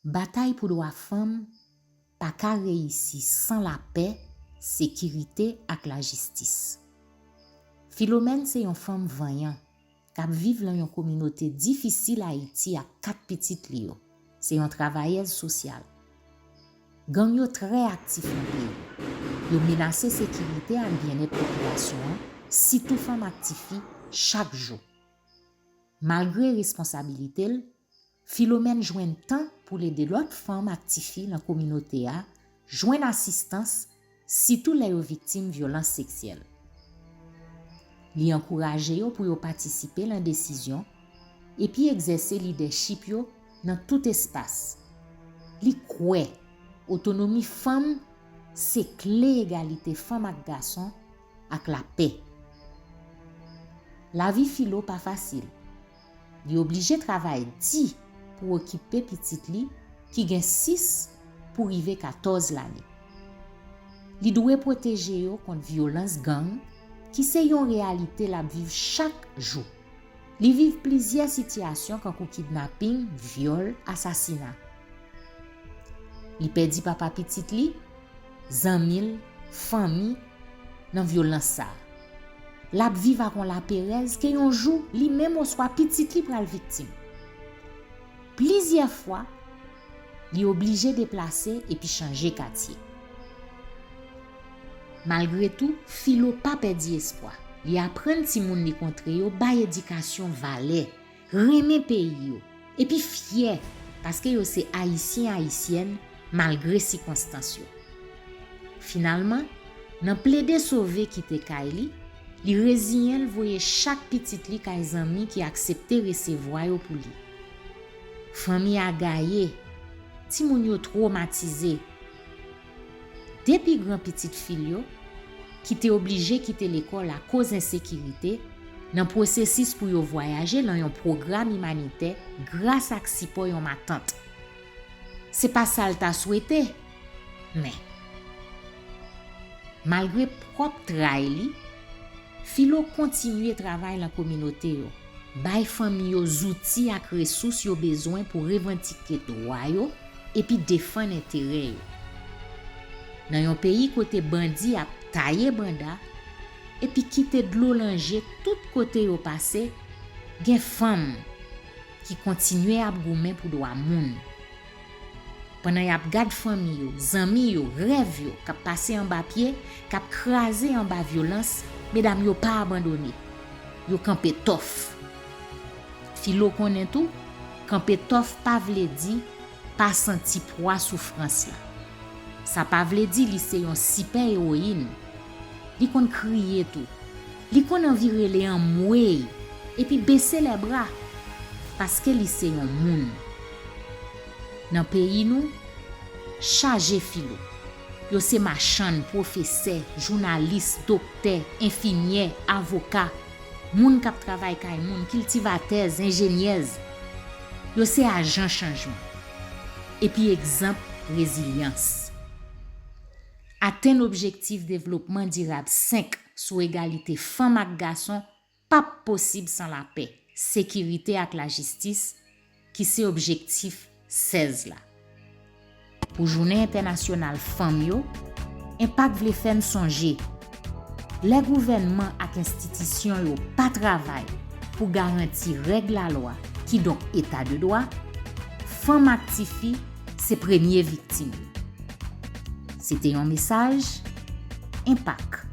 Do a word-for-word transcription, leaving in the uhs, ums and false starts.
Batay pou dwa fanm pa ka reyisi san lapè, sekirite ak lajistis. Filomèn se yon fanm vanyan k ap viv nan yon kominote difisil Ayiti ak kat pitit li yo. Se yon travayèz sosyal. Gang yo trè aktif nan peyi. Yo menase sekirite ak byennèt popilasyon an, sitou fanm ak tifi, chak jou. Malgre responsabilite l, Filomèn jwenn tan pou l ede lòt fanm ak tifi nan kominote a jwenn asistans, sitou lè yo viktim vyolans seksyèl. Li ankouraje yo pou yo patisipe nan desizyon epi egzèse lidèchip yo nan tout espas. Li kwè otonomi fanm se kle egalite fanm ak gason ak lapè. Lavi Filo pa fasil. Li oblije travay di pou okipe pitit li ki gen sis pou rive katòz lane. Li dwe pwoteje yo kont vyolans gang ki se yon reyalite l ap viv chak jou. Li viv plizyè sitiyasyon kankou kidnaping, vyòl, asasina. Li pèdi papa pitit li, zanmi l, fanmi nan vyolans sa a. L ap viv ak yon laperèz ke yon jou li menm oswa pitit li pral viktim. Plizyè fwa, li oblije deplase epi chanje katye. Malgre tou, Filo pa pèdi espwa. Li aprann timoun li kontre yo bay edikasyon valè, renmen peyi yo, epi fyè paske yo se Ayisyen, Ayisyèn malgre sikonstans yo. Finalman, nan plede sove kite kay li, li reziyen l voye chak pitit li kay zanmi ki aksepte resevwa yo pou li. Fanmi a gaye, timoun yo twomatize. De pi gran pitit fi l yo, ki te oblije kite lekòl akoz ensekirite, nan pwosesis pou yo vwayaje nan yon pwogram imanitè gras ak sipò yon matant. Se pa sa l ta swete, men, malgre pwòp tray li, Filo kontinye travay nan kominote yo, bay fanmi yo zouti ak resous yo bezwen pou revandike dwa yo epi defann enterè yo. Nan yon peyi kote bandi ap taye banda epi kite dlo nan je tout kote yo pase, gen fanm ki kontinye ap goumen pou dwa moun. Pandan y ap gad fanmi yo, zanmi yo, rèv yo k ap pase anba pye, k ap kraze anba vyolans, medam yo pa abandone. Yo kanpe tòf. Filo konnen tou, kanpe tòf pa vle di pa santi pwa soufrans la. Sa pa vle di li se yon sipè ewoyin. Li konn kriye tou. Li konn anvi rele anmwey epi bese lèbra paske li se yon moun. Nan peyi nou, chaje Filo. Yo se machann, pwofesè, jounalis, doktè, enfimyè, avoka, moun k ap travay kay moun, kiltivatèz, enjenyèz. Yo se ajan chanjman. Epi egzanp rezilyans. Atenn objektif devlopman dirab senk sou egalite fanm ak gason p ap posib san lapè, sekirite ak lajistis, ki se objektif sèz la. Pou Jounen Entènasyonal Fanm yo, Enpak vle fè n sonje, lè gouvènman ak enstitisyon yo pa travay pou garanti règ lalwa, kidonk eta de dwa, fanm ak tifi se premye viktim yo. Se te yon mesaj Enpak.